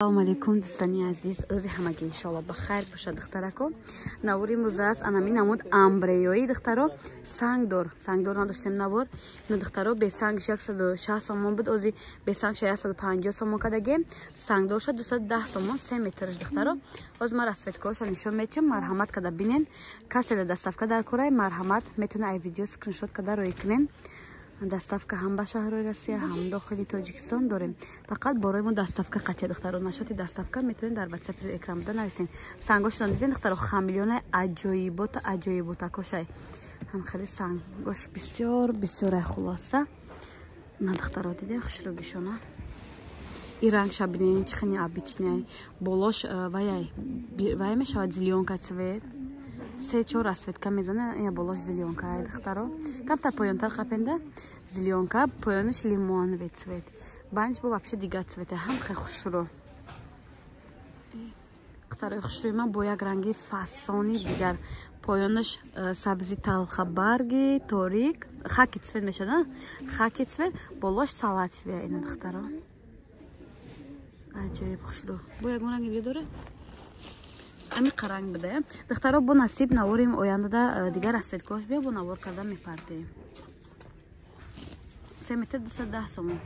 Салому алейкум, дӯстони азиз, рӯзи ҳамагӣ иншоалло ба хайр бошад. Духтарако, навори имрӯза аст анами намуд амбреёи, духтаро, сангдор. Сангдор надоштем навор. Ина, духтаро, бесангш 160 сомон буд, ози бесангша 150 сомон кардагем, сангдорша 210 сомон, 3 метрш. Духтаро, ҳоз ман расцветкаҳоша нишон метиҳам, марҳамат када бинен. Каселе доставка дар кораи, марҳамат, метавона ай видео скриншот када роӣ кунен. Доставка ҳам ба шаҳрҳои Россия, ҳам дохили Тоҷикистон дорем. Фақат борои мо доставка қатъия, духтаро. Нашоти доставка метавонед дар ватсапи экран буда нависен. Сангошон диден, духтаро, хамелеонаи аҷоибота, аҷоиботакошай. Ҳам хеле сангош бисёр бисёрай. Хулоса, на, духтаро, диден хушрӯгишона. И рангша бинен, чи хеле обычный, болош ваяй вай мешавад, зелёнка цвет, се чор расцветка мезана. Я болош зелёнка, духтаро, камтар поёнтар қапенда зелёнка, поёнаш лимоновый цвет, банч бо вообще дигар цвета. Ҳам хеле хушрӯ, духтарои хушрӯи ман, бо як ранги фасони дигар. Поёнаш сабзи талхабарги торик, хаки цвет мешавад, хаки цвет, болош салатовый. Ина, духтаро, аҷоиб хушрӯ. Бо ягон ранги дига дорад, амиқа ранг буда. Духтаро, бо насиб наворим ояндада дигар расцветкаҳош бия, бо навор карда мепардем. 3 метр 210 сомон.